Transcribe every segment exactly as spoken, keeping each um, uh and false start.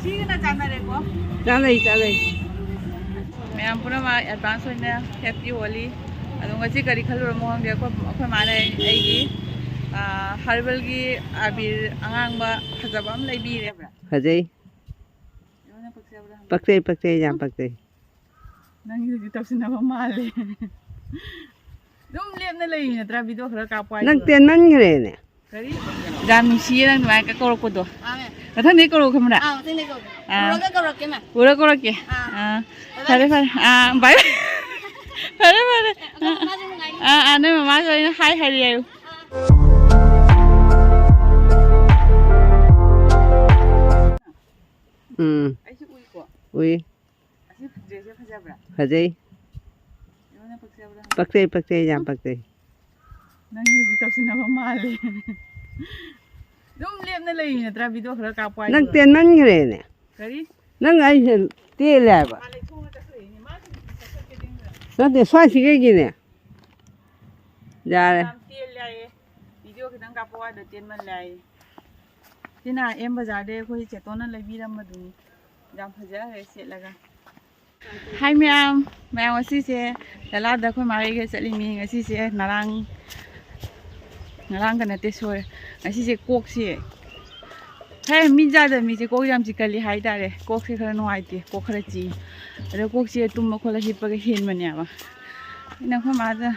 ꯁꯤꯒꯅ ꯆꯥꯟꯅꯔꯦꯀꯣ? ꯆꯥꯟꯅꯩ, ꯆꯥꯟꯅꯩ꯫ ꯃꯌꯥꯝ ꯄꯨꯝꯅꯃꯛ ꯑꯦꯗꯚꯥꯟꯁ ꯑꯣꯏꯅ ꯍꯦꯄꯤ ꯍꯣꯂꯤ꯫ ꯑꯗꯣ ꯉꯁꯤ ꯀꯔꯤ ꯈꯜꯂꯨꯔꯃꯣ ꯈꯪꯗꯦ, ꯑꯩꯈꯣꯏ, ꯑꯩꯈꯣꯏ ꯃꯥꯅ ꯑꯩꯒꯤ, ꯑꯥ, ꯍꯔꯕꯦꯜꯒꯤ ꯑꯕꯤꯔ ꯑꯉꯥꯡꯕ ꯐꯖꯕ ꯑꯃ ꯂꯩꯕꯤꯔꯦ꯫ ꯐꯖꯩ꯫ ꯄꯛꯆꯩ, ꯄꯛꯆꯩ, ꯌꯥꯝ ꯄꯛꯆꯩ꯫ ꯅꯪꯒꯤꯗꯨꯗꯤ ꯇꯧꯁꯤꯟꯅꯕ ꯃꯥꯜꯂꯦ꯫ ꯑꯗꯨꯝ ꯂꯦꯞꯅ ꯂꯩꯔꯤ ꯅꯠꯇ꯭ꯔꯥ? ꯚꯤꯗꯤꯑꯣ ꯈꯔ ꯀꯥꯞꯄꯣ ꯍꯥꯏꯗꯣ꯫ ꯅꯪ ꯇꯦꯟꯃꯟꯈ꯭ꯔꯦꯅꯦ꯫ ꯀꯔꯤ? ꯌꯥꯝ ꯅꯨꯡꯁꯤꯌꯦ ꯅꯪ ꯑꯗꯨꯃꯥꯏꯅ ꯀꯧꯔꯛꯄꯗꯣ꯫ ꯑꯥ, ꯃꯦꯝ꯫ ꯃꯊꯪꯗꯤ ꯀꯧꯔꯛꯑꯣ ꯈꯪꯕ꯭ꯔꯥ? ꯑꯥ, ꯃꯊꯪꯗꯤ ꯀꯧꯔꯛꯀꯦ꯫ ꯑꯥ꯫ ꯎꯔꯒ ꯀꯧꯔꯛꯀꯦ, ꯃꯦꯝ꯫ ꯎꯔ ꯀꯧꯔꯛꯀꯦ꯫ ꯑꯥ꯫ ꯑꯥ꯫ ꯐꯔꯦ, ꯐꯔꯦ꯫ ꯑꯥ, ꯕꯥꯏ ꯕꯥꯏ꯫ ꯐꯔꯦ, ꯐꯔꯦ꯫ ꯑꯗꯣ ꯃꯃꯥꯁꯨ ꯅꯨꯡꯉꯥꯏꯅꯤ꯫ ꯑꯥ, ꯑꯥ, ꯅꯣꯏ ꯃꯃꯥꯁꯨ ꯑꯩꯅ ꯍꯥꯏ ꯍꯥꯏꯔꯤ ꯍꯥꯏꯌꯨ꯫ ꯑꯥ꯫ ꯎꯝ꯫ ꯑꯩꯁꯨ ꯎꯏꯀꯣ꯫ ꯎꯏ꯫ ꯑꯁꯤ ꯗ꯭ꯔꯦꯁꯁꯦ ꯐꯖꯕ꯭ꯔꯥ? ꯐꯖꯩ꯫ ꯑꯩꯉꯣꯟꯗ ꯄꯛꯆꯕ꯭ꯔꯥ? ꯄꯛꯆꯩ, ꯄꯛꯆꯩ, ꯌꯥꯝ ꯄꯛꯆꯩ꯫ ꯅꯪꯒꯤꯗꯨꯗꯤ ꯇꯧꯁꯤꯟꯅꯕ ꯃꯥꯜꯂꯦ꯫ ꯑꯗꯨꯝ ꯂꯦꯞꯅ ꯂꯩꯔꯤ ꯅꯠꯇ꯭ꯔꯥ? ꯚꯤꯗꯤꯑꯣ ꯈꯔ ꯀꯥꯞꯄꯣ ꯍꯥꯏꯗꯣ꯫ ꯅꯪ ꯇꯦꯟꯃꯟꯈ꯭ꯔꯦꯅꯦ꯫ ꯀꯔꯤ? ꯅꯪ ꯑꯩꯁꯦ ꯇꯦꯜꯂꯦ ꯍꯥꯏꯕ꯫ ꯃꯥ ꯂꯩꯊꯣꯛꯑꯒ ꯆꯠꯈ꯭ꯔꯤꯅꯦ꯫ ꯃꯥ ꯁꯨꯝ ꯆꯠꯊꯣꯛꯀꯦ ꯆꯦꯟꯈ꯭ꯔꯦ꯫ ꯅꯠꯇꯦ, ꯁ꯭ꯋꯥꯏꯁꯤ ꯀꯩꯒꯤꯅꯦ? ꯌꯥꯔꯦ꯫ ꯌꯥꯝ ꯇꯦꯜꯂꯦ ꯍꯥꯏꯌꯦ꯫ ꯚꯤꯗꯤꯑꯣ ꯈꯤꯇꯪ ꯀꯥꯞꯄꯛꯑꯣ ꯍꯥꯏꯗꯣ ꯇꯦꯟꯃꯜꯂꯦ ꯍꯥꯏꯌꯦ꯫ ꯁꯤꯅ ꯑꯦꯝ ꯕꯖꯥꯔꯗꯩ ꯑꯩꯈꯣꯏ ꯆꯦꯇꯣꯟꯅ ꯂꯩꯕꯤꯔꯝꯕꯗꯨꯅꯤ꯫ ꯌꯥꯝ ꯐꯖꯈ꯭ꯔꯦ ꯁꯦꯠꯂꯒ꯫ ꯍꯥꯏ ꯃꯌꯥꯝ, ꯃꯌꯥꯝ ꯉꯁꯤꯁꯦ ꯂꯂꯥꯗ ꯑꯩꯈꯣꯏ ꯃꯥꯒ ꯆꯠꯂꯤꯃꯤ꯫ ꯉꯁꯤꯁꯦ ꯉꯔꯥꯡ, ꯉꯔꯥꯡꯒ ꯅꯠꯇꯦ, ꯁꯣꯏꯔꯦ꯫ ꯉꯁꯤꯁꯦ ꯀꯣꯛꯁꯦ ꯈꯔ ꯃꯤ ꯌꯥꯗꯕ ꯃꯤꯁꯦ ꯀꯣꯛ ꯌꯥꯝ ꯆꯤꯛꯀꯜꯂꯤ ꯍꯥꯏꯇꯥꯔꯦ꯫ ꯀꯣꯛꯁꯦ ꯈꯔ ꯅꯨꯡꯉꯥꯏꯇꯦ, ꯀꯣꯛ ꯈꯔ ꯆꯤꯛꯏ꯫ ꯑꯗꯣ ꯀꯣꯛꯁꯦ ꯇꯨꯝꯕ ꯈꯣꯠꯂ ꯍꯤꯞꯄꯒ ꯍꯦꯟꯕꯅꯦꯕ꯫ ꯑꯩꯅ ꯑꯩꯈꯣꯏ ꯃꯥꯗ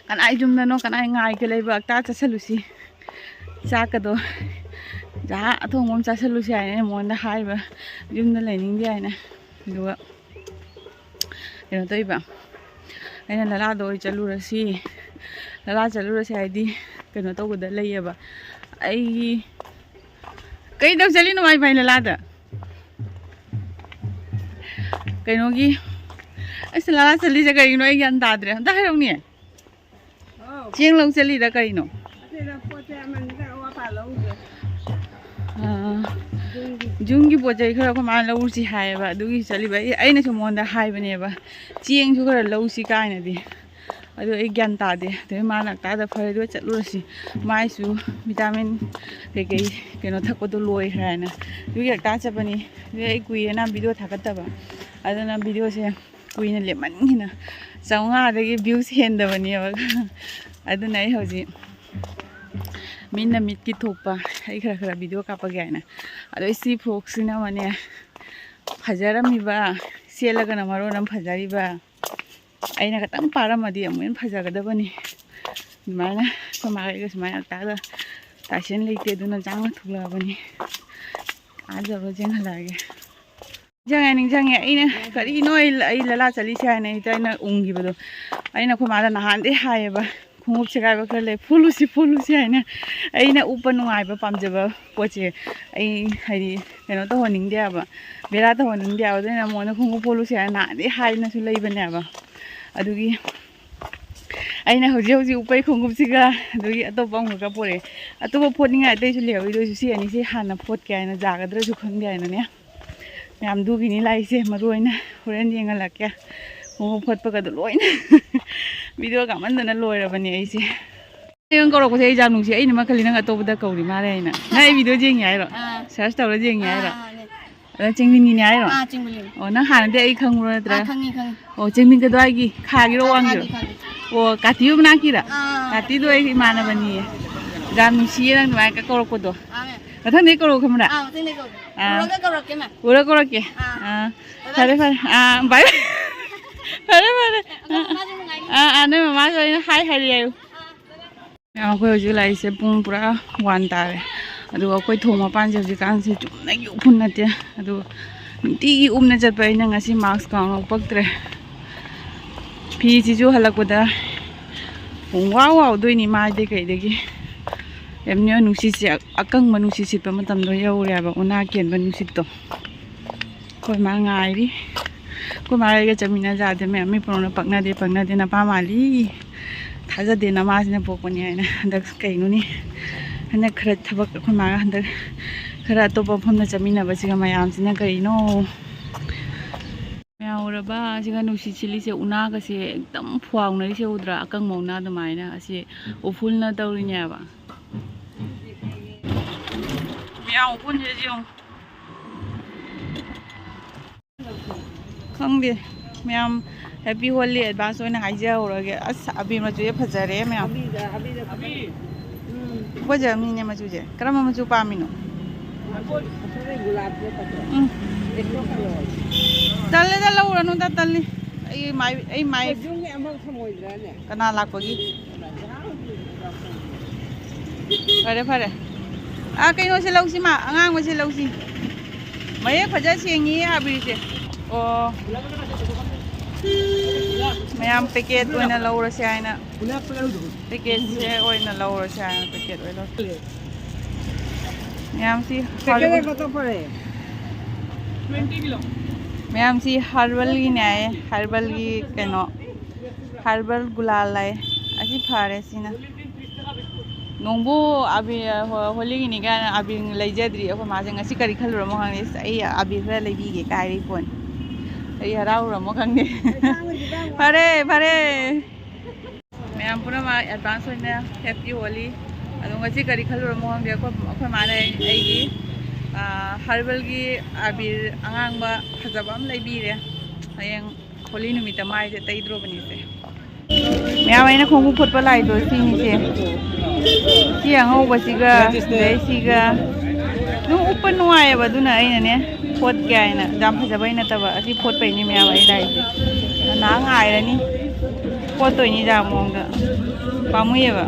ꯀꯅꯥꯏ ꯌꯨꯝꯗꯅꯣ, ꯀꯅꯥꯏ ꯉꯥꯏꯒꯦ ꯂꯩꯕ, ꯑꯝꯇ ꯆꯠꯁꯜꯂꯨꯁꯤ꯫ ꯆꯥꯛꯀꯗꯣ ꯖꯍꯥ ꯑꯊꯣꯡꯕ ꯑꯃ ꯆꯥꯁꯜꯂꯨꯁꯤ ꯍꯥꯏꯅ ꯑꯩꯅ ꯃꯉꯣꯟꯗ ꯍꯥꯏꯕ, ꯌꯨꯝꯗ ꯂꯩꯅꯤꯡꯗꯦ ꯍꯥꯏꯅ꯫ ꯑꯗꯨꯒ ꯀꯩꯅꯣ ꯇꯧꯔꯤꯕ, ꯑꯩꯅ ꯂꯂꯥꯗ ꯑꯣꯏ ꯆꯠꯂꯨꯔꯁꯤ, ꯂꯂꯥ ꯆꯠꯂꯨꯔꯁꯤ ꯍꯥꯏꯗꯤ ꯀꯩꯅꯣ ꯇꯧꯕꯗ ꯂꯩꯌꯦꯕ꯫ ꯑꯩꯒꯤ ꯀꯩ ꯇꯧ ꯆꯠꯂꯤꯅꯣ ꯃꯥꯏ ꯐꯥꯏ ꯂꯂꯥꯗ? ꯀꯩꯅꯣꯒꯤ ꯑꯩꯁ ꯂꯂꯥ ꯆꯠꯂꯤꯁꯦ ꯀꯩꯒꯤꯅꯣ ꯑꯩ ꯒ꯭ꯌꯥꯟ ꯇꯥꯗ꯭ꯔꯦ꯫ ꯑꯝꯇ ꯍꯥꯏꯔꯛꯎꯅꯦ꯫ ꯑꯧ꯫ ꯆꯦꯡ ꯂꯧ ꯆꯠꯂꯤꯔ ꯀꯩꯅꯣ? ꯑꯇꯩꯗ ꯄꯣꯠ ꯆꯩ ꯑꯃꯅꯤꯗ ꯑꯋꯥꯠ ꯑꯄꯥ ꯂꯧꯗ꯭ꯔꯦ꯫ ꯑꯥ, ꯌꯨꯝꯒꯤ꯫ ꯌꯨꯝꯒꯤ ꯄꯣꯠ ꯆꯩ ꯈꯔ ꯑꯩꯈꯣꯏ ꯃꯥꯅ ꯂꯧꯔꯨꯁꯤ ꯍꯥꯏꯌꯦꯕ, ꯑꯗꯨꯒꯤ ꯆꯠꯂꯤꯕ꯫ ꯑꯩ, ꯑꯩꯅꯁꯨ ꯃꯉꯣꯟꯗ ꯍꯥꯏꯕꯅꯦꯕ, ꯆꯦꯡꯁꯨ ꯈꯔ ꯂꯧꯁꯤ ꯀꯥꯏꯅꯗꯤ꯫ ꯑꯗꯨ ꯑꯩ ꯒ꯭ꯌꯥꯟ ꯇꯥꯗꯦ꯫ ꯑꯗꯨꯗꯩ ꯃꯥꯅ ꯉꯛꯇꯥꯗ "ꯐꯔꯦ ꯑꯗꯨꯒ ꯆꯠꯂꯨꯔꯁꯤ, ꯃꯥꯏꯁꯨ ꯚꯤꯇꯥꯃꯤꯟ ꯀꯩꯀꯩ ꯀꯩꯅꯣ ꯊꯛꯄꯗꯣ ꯂꯣꯏꯈ꯭ꯔꯦ" ꯍꯥꯏꯅ꯫ ꯑꯗꯨꯒꯤ ꯉꯛꯇꯥ ꯆꯠꯄꯅꯤ꯫ ꯑꯗꯨꯗꯤ ꯑꯩ ꯀꯨꯏꯔꯦꯅ ꯚꯤꯗꯤꯑꯣ ꯊꯥꯒꯠꯇꯕ, ꯑꯗꯨꯅ ꯚꯤꯗꯤꯑꯣꯁꯦ ꯀꯨꯏꯅ ꯂꯦꯞꯃꯟꯈꯤꯅ ꯆꯥꯝꯃꯉꯥꯗꯒꯤ ꯚ꯭ꯌꯨꯁ ꯍꯦꯟꯗꯕꯅꯦꯕ꯫ ꯑꯗꯨꯅ ꯑꯩ ꯍꯧꯖꯤꯛ ꯃꯤꯠꯅ ꯃꯤꯠꯀꯤ ꯊꯣꯛꯄ ꯑꯩ ꯈꯔ ꯈꯔ ꯚꯤꯗꯤꯑꯣ ꯀꯥꯞꯄꯒꯦ ꯍꯥꯏꯅ꯫ ꯑꯗꯣ ꯑꯩ ꯁꯤ ꯐ꯭ꯔꯣꯛꯁꯤꯅ ꯑꯃꯅꯦ ꯐꯖꯔꯝꯃꯤꯕ, ꯁꯦꯠꯂꯒꯅ ꯃꯔꯣꯟ ꯑꯃ ꯐꯖꯔꯤꯕ꯫ ꯑꯩꯅ ꯈꯤꯇꯪ ꯄꯥꯔꯝꯃꯗꯤ ꯑꯃꯨꯛ ꯍꯦꯟꯅ ꯐꯖꯒꯗꯕꯅꯤ꯫ ꯑꯗꯨꯃꯥꯏꯅ ꯑꯩꯈꯣꯏ ꯃꯥꯒ ꯑꯩꯒ ꯁꯨꯃꯥꯏꯅ ꯉꯛꯇꯥꯗ ꯇꯥꯏꯁꯟ ꯂꯩꯇꯦ, ꯑꯗꯨꯅ ꯆꯥꯝꯃ ꯊꯣꯛꯂꯛꯑꯕꯅꯤ꯫ ꯑꯥ ꯌꯧꯔ ꯌꯦꯡꯍꯜꯂꯛꯑꯒꯦ꯫ ꯅꯤꯡꯁꯤꯡꯉꯦ, ꯅꯤꯡꯁꯤꯡꯉꯦ꯫ ꯑꯩꯅ ꯀꯔꯤꯅꯣ ꯑꯩ ꯑꯩ ꯂꯂꯥ ꯆꯠꯂꯤꯁꯦ ꯍꯥꯏꯅ ꯍꯦꯛꯇ ꯑꯩꯅ ꯎꯪꯈꯤꯕꯗꯣ꯫ ꯑꯩꯅ ꯑꯩꯈꯣꯏ ꯃꯥꯗ ꯅꯍꯥꯟꯗꯩ ꯍꯥꯏꯌꯦꯕ, "ꯈꯣꯡꯎꯞ ꯁꯦꯒꯥꯏꯕ ꯈꯔ ꯂꯩ, ꯐꯣꯠꯂꯨꯁꯤ, ꯐꯣꯠꯂꯨꯁꯤ" ꯍꯥꯏꯅ꯫ ꯑꯩꯅ ꯎꯞꯄ ꯅꯨꯡꯉꯥꯏꯕ ꯄꯥꯝꯖꯕ ꯄꯣꯠꯁꯦ ꯑꯩ, ꯍꯥꯏꯗꯤ, ꯀꯩꯅꯣ ꯇꯧꯍꯟꯅꯤꯡꯗꯦꯕ, ꯕꯦꯔꯥ ꯇꯧꯍꯟꯅꯤꯡꯗꯦꯕ꯫ ꯑꯗꯨꯅ ꯃꯉꯣꯟꯗ ꯈꯣꯡꯎꯞ ꯐꯣꯠꯂꯨꯁꯤ ꯍꯥꯏꯅ ꯅꯍꯥꯟꯗꯩ ꯍꯥꯏꯗꯅꯁꯨ ꯂꯩꯕꯅꯦꯕ꯫ ꯑꯗꯨꯒꯤ ꯑꯩꯅ ꯍꯧꯖꯤꯛ ꯍꯧꯖꯤꯛ ꯎꯞꯄꯩ ꯈꯣꯡꯎꯞꯁꯤꯒ ꯑꯗꯨꯒꯤ ꯑꯇꯣꯞꯄ ꯑꯃꯈꯛꯀ ꯄꯣꯔꯛꯑꯦ꯫ ꯑꯇꯣꯞꯄ ꯐꯣꯠꯅꯤꯡꯉꯥꯏ ꯑꯇꯩꯁꯨ ꯂꯩꯍꯧꯋꯤ, ꯑꯗꯨ ꯑꯣꯏꯁꯨ ꯁꯤ ꯑꯅꯤꯁꯤ ꯍꯥꯟꯅ ꯐꯣꯠꯀꯦ ꯍꯥꯏꯅ, ꯌꯥꯒꯗ꯭ꯔꯁꯨ ꯈꯪꯗꯦ ꯍꯥꯏꯅꯅꯦ꯫ ꯃꯌꯥꯝ ꯑꯗꯨꯒꯤꯅꯤ ꯂꯥꯛꯏꯁꯦ, ꯃꯔꯨ ꯑꯣꯏꯅ ꯍꯣꯔꯦꯟ ꯌꯦꯡꯍꯜꯂꯛꯀꯦ꯫ ꯈꯣꯡꯎꯞ ꯐꯣꯠꯄꯒꯗꯣ ꯂꯣꯏꯅ ꯚꯤꯗꯤꯑꯣ ꯀꯥꯞꯃꯟꯗꯅ ꯂꯣꯏꯔꯕꯅꯦ ꯑꯩꯁꯦ꯫ ꯅꯪ ꯀꯧꯔꯛꯄꯁꯦ ꯑꯩ ꯌꯥꯝ ꯅꯨꯡꯁꯤ꯫ ꯑꯩꯅ ꯑꯃ ꯈꯜꯂꯤ ꯅꯪ ꯑꯇꯣꯞꯄꯗ ꯀꯧꯔꯤ ꯃꯥꯜꯂꯦ ꯍꯥꯏꯅ꯫ ꯅꯪ ꯑꯩ ꯚꯤꯗꯤꯑꯣ ꯌꯦꯡꯉꯦ ꯍꯥꯏꯔꯣ? ꯑꯥ꯫ ꯁꯔꯁ ꯇꯧꯔ ꯌꯦꯡꯉꯦ ꯍꯥꯏꯔꯣ? ꯑꯥ, ꯃꯥꯅꯦ꯫ ꯑꯗ ꯆꯤꯡꯃꯤꯅꯤꯅꯦ ꯍꯥꯏꯔꯣ? ꯑꯥ, ꯆꯤꯡꯃꯤꯅꯤ꯫ ꯑꯣ, ꯅꯪ ꯍꯥꯟꯅꯗꯤ ꯑꯩ ꯈꯪꯕ꯭ꯔꯣ ꯅꯠꯇ꯭ꯔꯥ? ꯑꯥ, ꯈꯪꯉꯤ, ꯈꯪꯉꯤ꯫ ꯑꯣ, ꯆꯤꯡꯃꯤꯟ ꯀꯗ꯭ꯋꯥꯏꯒꯤ? ꯈꯥꯒꯤꯔꯣ, ꯑꯥ, ꯋꯥꯡꯒꯤꯔꯣ? ꯈꯥꯒꯤ, ꯈꯥꯒꯤ꯫ ꯑꯣ, ꯀꯥꯇꯤꯌꯨ ꯃꯅꯥꯛꯀꯤꯔ? ꯑꯥ꯫ ꯀꯥꯇꯤꯗꯣ ꯑꯩ ꯏꯃꯥꯟꯅꯕꯅꯤꯌꯦ꯫ ꯌꯥꯝ ꯅꯨꯡꯁꯤꯌꯦ ꯅꯪ ꯑꯗꯨꯃꯥꯏꯅ ꯀꯧꯔꯛꯄꯗꯣ꯫ ꯑꯥ, ꯃꯦꯝ꯫ ꯃꯊꯪꯗꯤ ꯀꯧꯔꯛꯑꯣ ꯈꯪꯕ꯭ꯔꯥ? ꯑꯥ, ꯃꯊꯪꯗꯤ ꯀꯧꯔꯛꯑꯣ꯫ ꯑꯥ꯫ ꯎꯔꯒ ꯀꯧꯔꯛꯀꯦ, ꯃꯦꯝ꯫ ꯎꯔ ꯀꯧꯔꯛꯀꯦ꯫ ꯑꯥ꯫ ꯑꯥ꯫ ꯕꯥꯏ ꯕꯥꯏ꯫ ꯐꯔꯦ, ꯐꯔꯦ꯫ ꯑꯥ, ꯕꯥꯏ ꯕꯥꯏ꯫ ꯑꯗꯣ ꯃꯃꯥꯁꯨ ꯅꯨꯡꯉꯥꯏꯅꯤ꯫ ꯑꯥ, ꯑꯥ, ꯅꯣꯏ ꯃꯃꯥꯁꯨ ꯑꯩꯅ ꯍꯥꯏ ꯍꯥꯏꯔꯤ ꯍꯥꯏꯌꯨ꯫ ꯑꯥ꯫ ꯃꯌꯥꯝ, ꯑꯩꯈꯣꯏ ꯍꯧꯖꯤꯛ ꯂꯥꯛꯏꯁꯦ ꯄꯨꯡ ꯄꯨꯔꯥ ꯋꯥꯟ ꯇꯥꯔꯦ꯫ ꯑꯗꯨꯒ ꯑꯩꯈꯣꯏ ꯊꯣꯡ ꯃꯄꯥꯟꯁꯦ ꯍꯧꯖꯤꯛꯀꯥꯟꯁꯦ ꯆꯨꯝꯅꯒꯤ ꯎꯐꯨꯟ ꯅꯠꯇꯦ꯫ ꯑꯗꯨ ꯅꯨꯡꯇꯤꯒꯤ ꯎꯞꯅ ꯆꯠꯄ ꯑꯩꯅ ꯉꯁꯤ ꯃꯥꯛꯁꯀ ꯑꯃꯨꯛ ꯎꯞꯄꯛꯇ꯭ꯔꯦ꯫ ꯐꯤꯁꯤꯁꯨ ꯍꯜꯂꯛꯄꯗ ꯄꯨꯡ ꯋꯥꯎ ꯋꯥꯎꯗꯣꯏꯅꯤ ꯃꯥꯏꯗꯩ ꯀꯩꯗꯒꯤ꯫ ꯌꯥꯝ ꯅꯨꯡꯁꯤꯠꯁꯦ, ꯑꯀꯪꯕ ꯅꯨꯡꯁꯤꯠ ꯁꯤꯠꯄ ꯃꯇꯝꯗꯣ ꯌꯧꯔꯦꯕ, ꯎꯅꯥ ꯀꯦꯟꯕ ꯅꯨꯡꯁꯤꯠꯇꯣ꯫ ꯑꯩꯈꯣꯏ ꯃꯥ ꯉꯥꯏꯔꯤ꯫ ꯑꯩꯈꯣꯏ ꯃꯥꯒ ꯑꯩꯒ ꯆꯠꯃꯤꯟꯅ ꯌꯥꯗꯦ ꯃꯌꯥꯝ꯫ ꯃꯤ ꯄꯨꯝꯅꯃꯛꯅ ꯄꯛꯅꯗꯦ, ꯄꯛꯅꯗꯦ, ꯅꯄꯥ ꯃꯥꯜꯂꯤ, ꯊꯥꯖꯗꯦ ꯅꯃꯥꯁꯤꯅ ꯄꯣꯛꯄꯅꯤ ꯍꯥꯏꯅ꯫ ꯍꯟꯗꯛ ꯀꯩꯅꯣꯅꯤ, ꯍꯟꯗꯛ ꯈꯔ ꯊꯕꯛ, ꯑꯩꯈꯣꯏ ꯃꯥꯒ ꯍꯟꯗꯛ ꯈꯔ ꯑꯇꯣꯞꯄ ꯃꯐꯝꯗ ꯆꯠꯃꯤꯟꯅꯕꯁꯤꯒ ꯃꯌꯥꯝꯁꯤꯅ ꯀꯔꯤꯅꯣ꯫ ꯃꯌꯥꯝ ꯎꯔꯕ? ꯁꯤꯒ ꯅꯨꯡꯁꯤꯠ ꯁꯤꯠꯂꯤꯁꯦ, ꯎꯅꯥꯒꯁꯦ ꯑꯦꯛꯗꯝ ꯐꯨꯋꯥꯎꯅꯔꯤꯁꯦ ꯎꯗ꯭ꯔꯥ? ꯑꯀꯪꯕ ꯎꯅꯥ ꯑꯗꯨꯃꯥꯏꯅ꯫ ꯑꯁꯤ ꯎꯐꯨꯜꯅ ꯇꯧꯔꯤꯅꯦꯕ꯫ ꯃꯌꯥꯝ ꯎꯐꯨꯜꯁꯦ ꯌꯦꯡꯉꯨ꯫ ꯈꯪꯗꯦ ꯃꯌꯥꯝ, ꯍꯦꯄꯤ ꯍꯣꯂꯤ ꯑꯦꯗꯚꯥꯟꯁ ꯑꯣꯏꯅ ꯍꯥꯏꯖꯍꯧꯔꯒꯦ꯫ ꯑꯁ, ꯑꯕꯤꯔ ꯃꯆꯨꯁꯦ ꯐꯖꯔꯦ ꯃꯌꯥꯝ꯫ ꯑꯕꯤꯗ, ꯑꯕꯤꯗ ꯐꯖꯔꯦ꯫ ꯎꯝ꯫ ꯐꯖꯕꯅꯤꯅꯦ ꯃꯆꯨꯁꯦ꯫ ꯀꯔꯝꯕ ꯃꯆꯨ ꯄꯥꯝꯃꯤꯅꯣ? ꯑꯁꯤꯗꯤ ꯒꯨꯂꯥꯞꯁꯦ ꯐꯖꯩ꯫ ꯎꯝ꯫ Yellow colour. ꯇꯜꯂꯦꯗ, ꯂꯧꯔꯅꯨꯗ, ꯇꯜꯂꯤ꯫ ꯑꯩ ꯃꯥꯏ, ꯑꯩ ꯃꯥꯏ ꯈꯣꯏꯖꯨꯝꯒꯤ ꯑꯃ ꯊꯝꯃꯣꯏꯗ꯭ꯔꯥꯅꯦ? ꯀꯅꯥ ꯂꯥꯛꯄꯒꯤ? ꯐꯔꯦ, ꯐꯔꯦ꯫ ꯑꯥ, ꯀꯩꯅꯣꯁꯦ ꯂꯧꯁꯤ ꯃꯥ, ꯑꯉꯥꯡꯕꯁꯦ ꯂꯧꯁꯤ꯫ ꯃꯌꯦꯛ ꯐꯖ ꯁꯦꯡꯉꯤ ꯑꯕꯤꯔꯁꯦ꯫ ꯑꯣ꯫ ꯃꯌꯥꯝ ꯄꯦꯀꯦꯠ ꯑꯣꯏꯅ ꯂꯧꯔꯁꯦ ꯍꯥꯏꯅ꯫ ꯄꯦꯀꯦꯠꯁꯦ ꯑꯣꯏꯅ ꯂꯧꯔꯁꯦ ꯍꯥꯏꯅ ꯄꯦꯀꯦꯠ ꯑꯣꯏꯅ ꯂꯧꯔꯦ꯫ ꯃꯌꯥꯝꯁꯤ ꯄꯦꯀꯦꯠ ꯍꯥꯏꯕ ꯐꯔꯦ꯫ ꯃꯌꯥꯝꯁꯤ ꯍꯔꯕꯜꯒꯤꯅꯦ ꯍꯥꯏꯌꯦ, ꯍꯔꯕꯜꯒꯤ ꯀꯩꯅꯣ, ꯍꯔꯕꯜ ꯒꯨꯂꯥꯜ ꯍꯥꯏ꯫ ꯑꯁꯤ ꯐꯔꯦ ꯁꯤꯅ꯫ ꯅꯣꯡꯕꯨ ꯑꯕꯤ-, ꯍꯣ-, ꯍꯣꯂꯤꯒꯤꯅꯤ ꯀꯥꯏꯅ ꯑꯕꯤꯔ ꯂꯩꯖꯗ꯭ꯔꯤ꯫ ꯑꯩꯈꯣꯏ ꯃꯥꯁꯦ ꯉꯁꯤ ꯀꯔꯤ ꯈꯜꯂꯨꯔꯃꯣ ꯈꯪꯗꯦ꯫ "ꯑꯁ, ꯑꯩ ꯑꯕꯤꯔ ꯈꯔ ꯂꯩꯕꯤꯒꯦ" ꯀꯥꯏꯔꯤ ꯄꯣꯠꯅꯤ꯫ ꯑꯩ ꯍꯔꯥꯎꯔꯃꯣ ꯈꯪꯗꯦ꯫ ꯐꯔꯦ, ꯐꯔꯦ꯫ ꯃꯌꯥꯝ ꯄꯨꯝꯅꯃꯛ ꯑꯦꯗꯚꯥꯟꯁ ꯑꯣꯏꯅ ꯍꯦꯄꯤ ꯍꯣꯂꯤ꯫ ꯑꯗꯣ ꯉꯁꯤ ꯀꯔꯤ ꯈꯜꯂꯨꯔꯃꯣ ꯈꯪꯗꯦ꯫ ꯑꯩꯈꯣꯏ, ꯑꯩꯈꯣꯏ ꯃꯥꯅ ꯑꯩ-, ꯑꯩꯒꯤ, ꯑꯥ, ꯍꯔꯕꯜꯒꯤ ꯑꯕꯤꯔ ꯑꯉꯥꯡꯕ ꯐꯖꯕ ꯑꯃ ꯂꯩꯕꯤꯔꯦ꯫ ꯍꯌꯦꯡ ꯍꯣꯂꯤ ꯅꯨꯃꯤꯠꯇ ꯃꯥꯏꯁꯦ ꯇꯩꯗ꯭ꯔꯣꯕꯅꯤꯁꯦ꯫ ꯃꯌꯥꯝ ꯑꯩꯅ ꯈꯣꯡꯎꯞ ꯐꯣꯠꯄ ꯂꯥꯛꯏꯗꯣ ꯁꯤꯅꯤꯁꯦ꯫ ꯁꯤ ꯑꯉꯧꯕꯁꯤꯒ, ꯑꯗꯩ ꯁꯤꯒ꯫ ꯑꯗꯨꯝ ꯎꯞꯄ ꯅꯨꯡꯉꯥꯏꯌꯦꯕ, ꯑꯗꯨꯅ ꯑꯩꯅꯅꯦ ꯐꯣꯠꯀꯦ ꯍꯥꯏꯅ꯫ ꯌꯥꯝ ꯐꯖꯕꯩ ꯅꯠꯇꯕ, ꯑꯁꯤ ꯐꯣꯠꯄꯩꯅꯤ ꯃꯌꯥꯝ ꯑꯩ ꯂꯥꯛꯏꯁꯦ꯫ ꯅꯍꯥꯛ ꯉꯥꯏꯔꯅꯤ꯫ ꯐꯣꯠꯇꯣꯏꯅꯤ ꯌꯥꯝ ꯃꯑꯣꯡꯗ꯫ ꯄꯥꯝꯃꯨꯏꯌꯦꯕ꯫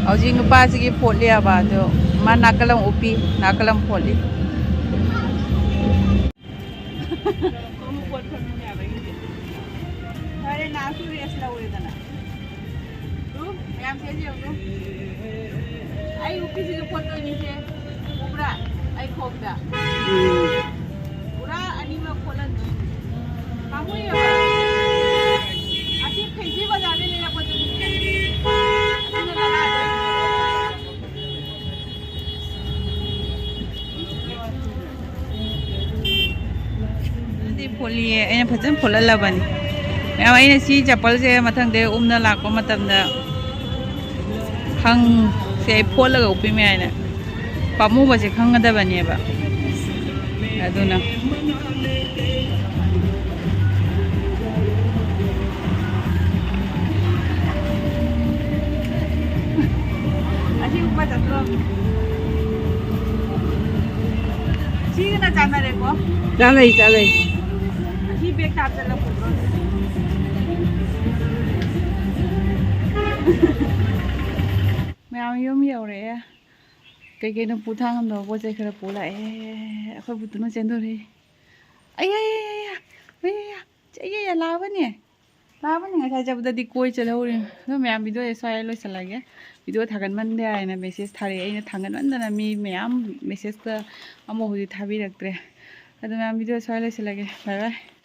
ꯍꯧꯖꯤꯛ ꯅꯨꯄꯥꯁꯤꯒꯤ ꯐꯣꯠꯂꯤꯑꯕ, ꯑꯗꯣ ꯃꯥ ꯅꯥꯀꯂꯝ ꯎꯞꯄꯤ, ꯅꯥꯀꯂꯝ ꯐꯣꯠꯂꯤ꯫ ꯐꯔꯦ, ꯅꯥꯁꯨ ꯔꯦꯁ ꯂꯧꯔꯦꯗꯅ꯫ ꯇꯨ, ꯃꯌꯥꯝ ꯁꯦ ꯌꯦꯡꯉꯨ꯫ ꯑꯩ ꯎꯞꯄꯤꯁꯤꯁꯨ ꯐꯣꯠꯇꯣꯏꯅꯤꯁꯦ꯫ ꯎꯕ꯭ꯔꯥ? ꯑꯩ ꯈꯣꯡꯗ꯫ ꯎꯝ꯫ ꯄꯨꯔꯥ ꯑꯅꯤꯃꯛ ꯐꯣꯠꯍꯟꯗꯣꯏꯅꯤ꯫ ꯄꯥꯝꯃꯨꯏꯌꯦꯕ꯫ ꯑꯁꯤ ꯐꯦꯟꯁꯤ ꯕꯖꯥꯔꯗꯩ ꯂꯩꯔꯛꯄꯗꯨꯅꯤꯅꯦ꯫ ꯑꯗꯨꯅ ꯂꯅꯥꯏꯗ ꯑꯣꯏꯅ꯫ ꯐꯣꯠꯂꯤꯌꯦ, ꯑꯩꯅ ꯐꯖꯅ ꯐꯣꯠꯍꯜꯂꯕꯅꯤ꯫ ꯃꯌꯥꯝ, ꯑꯩꯅ ꯁꯤ ꯆꯄꯜꯁꯦ ꯃꯊꯪꯗ ꯎꯞꯅ ꯂꯥꯛꯄ ꯃꯇꯝꯗ ꯈꯪ-, ꯁꯦ ꯑꯩ ꯐꯣꯠꯂꯒ ꯎꯞꯄꯤꯃꯦ ꯍꯥꯏꯅ꯫ ꯄꯥꯝꯃꯨꯕꯁꯦ ꯈꯪꯒꯗꯕꯅꯦꯕ꯫ ꯑꯗꯨꯅ꯫ ꯑꯁꯤ ꯎꯞꯄ ꯆꯠꯇ꯭ꯔꯣ? ꯁꯤꯒꯅ ꯆꯥꯟꯅꯔꯦꯀꯣ? ꯆꯥꯟꯅꯩ, ꯆꯥꯟꯅꯩ꯫ ꯑꯁꯤ ꯕꯦꯒꯇ ꯍꯥꯞꯆꯜꯂ ꯄꯨꯈ꯭ꯔꯣ꯫ ꯃꯌꯥꯝ ꯌꯨꯝ ꯌꯧꯔꯛꯑꯦ꯫ ꯀꯩ ꯀꯩꯅꯣ ꯄꯨꯊꯥꯡꯉꯝꯗꯕ ꯄꯣꯠ ꯆꯩ ꯈꯔ ꯄꯨ ꯂꯥꯛꯑꯦ꯫ ꯑꯩꯈꯣꯏ ꯕꯨꯇꯨꯅ ꯆꯦꯟꯗꯣꯔꯦ꯫ ꯑꯩꯌꯥ, ꯑꯩꯌꯥ, ꯑꯩꯌꯥ, ꯑꯩꯌꯥ, ꯑꯩꯌꯥ, ꯂꯥꯛꯑꯕꯅꯦ꯫ ꯂꯥꯛꯑꯕꯅꯦ, ꯉꯁꯥꯏ ꯆꯠꯄꯗꯗꯤ ꯀꯣꯏ ꯆꯠꯍꯧꯔꯤꯅꯤ꯫ ꯑꯗꯣ ꯃꯌꯥꯝ, ꯚꯤꯗꯤꯑꯣꯁꯦ ꯁ꯭ꯋꯥꯏ ꯂꯣꯏꯁꯤꯜꯂꯒꯦ꯫ ꯚꯤꯗꯤꯑꯣ ꯊꯥꯒꯠꯃꯟꯗꯦ ꯍꯥꯏꯅ ꯃꯦꯁꯦꯖ ꯊꯥꯔꯛꯑꯦ꯫ ꯑꯩꯅ ꯊꯥꯒꯠꯃꯟꯗꯅ ꯃꯤ ꯃꯌꯥꯝ ꯃꯦꯁꯦꯖꯇ ꯑꯃꯐꯥꯎꯗꯤ ꯊꯥꯕꯤꯔꯛꯇ꯭ꯔꯦ꯫ ꯑꯗꯣ ꯃꯌꯥꯝ, ꯚꯤꯗꯤꯑꯣ ꯁ꯭ꯋꯥꯏ ꯂꯣꯏꯁꯤꯜꯂꯒꯦ꯫ ꯕꯥꯏ ꯕꯥꯏ꯫